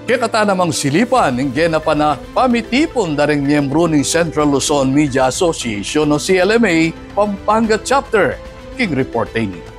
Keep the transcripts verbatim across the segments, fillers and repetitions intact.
Kekata namang silipan ing genapan a pamitipun da ring miyembru ning Central Luzon Media Association o C L M A Pampanga Chapter. King report ini.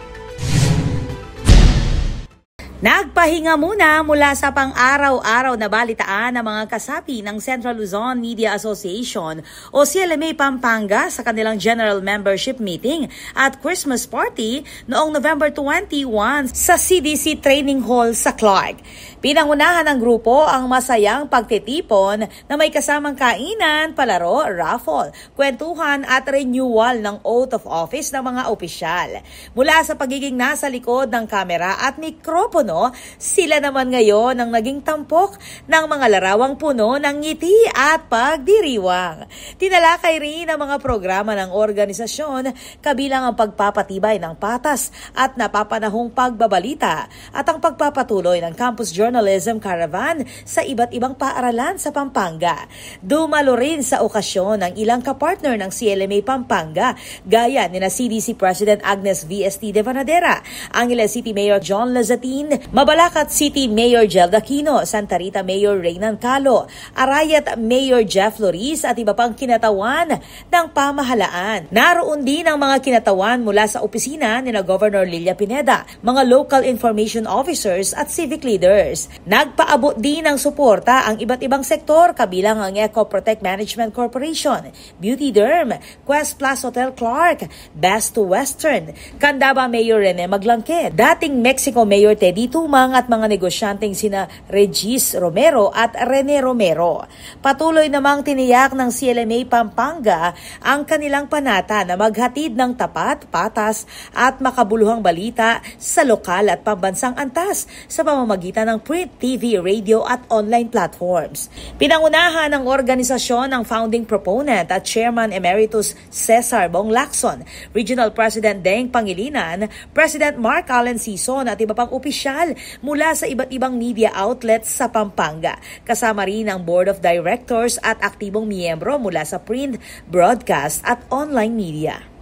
Nagpahinga muna mula sa pang-araw-araw na balitaan ang mga kasapi ng Central Luzon Media Association o C L M A Pampanga sa kanilang general membership meeting at Christmas party noong November twenty-one sa C D C Training Hall sa Clark. Pinangunahan ng grupo ang masayang pagtitipon na may kasamang kainan, palaro, raffle, kwentuhan at renewal ng oath of office ng mga opisyal. Mula sa pagiging nasa likod ng kamera at mikropono, sila naman ngayon ang naging tampok ng mga larawang puno ng ngiti at pagdiriwang. Tinalakay rin ang mga programa ng organisasyon, kabilang ang pagpapatibay ng patas at napapanahong pagbabalita at ang pagpapatuloy ng Campus Journalism Caravan sa iba't ibang paaralan sa Pampanga. Dumalo rin sa okasyon ang ilang kapartner ng C L M A Pampanga, gaya nina C D C President Agnes V S T Devanadera, Angeles City Mayor John Lazatin, Mabalacat City Mayor Jelda Aquino, Santa Rita Mayor Reynan Calo, Arayat Mayor Jeff Loris at iba pang kinatawan ng pamahalaan. Naroon din ang mga kinatawan mula sa opisina nina Governor Lilia Pineda, mga local information officers at civic leaders. Nagpaabot din ng suporta ang iba't ibang sektor, kabilang ang Eco Protect Management Corporation, Beauty Derm, Quest Plus Hotel Clark, Best Western, Candaba Mayor Rene Maglangke, dating Mexico Mayor Teddy Tumang at mga negosyanteng sina Regis Romero at Rene Romero. Patuloy namang tiniyak ng C L M A Pampanga ang kanilang panata na maghatid ng tapat, patas at makabuluhang balita sa lokal at pambansang antas sa pamamagitan ng print, T V, radio at online platforms. Pinangunahan ng organisasyon ng founding proponent at Chairman Emeritus Cesar Bong Lacson, Regional President Deng Pangilinan, President Mark Allen Sison at iba pang opisyal mula sa iba't ibang media outlets sa Pampanga, kasama rin ang Board of Directors at aktibong miyembro mula sa print, broadcast at online media.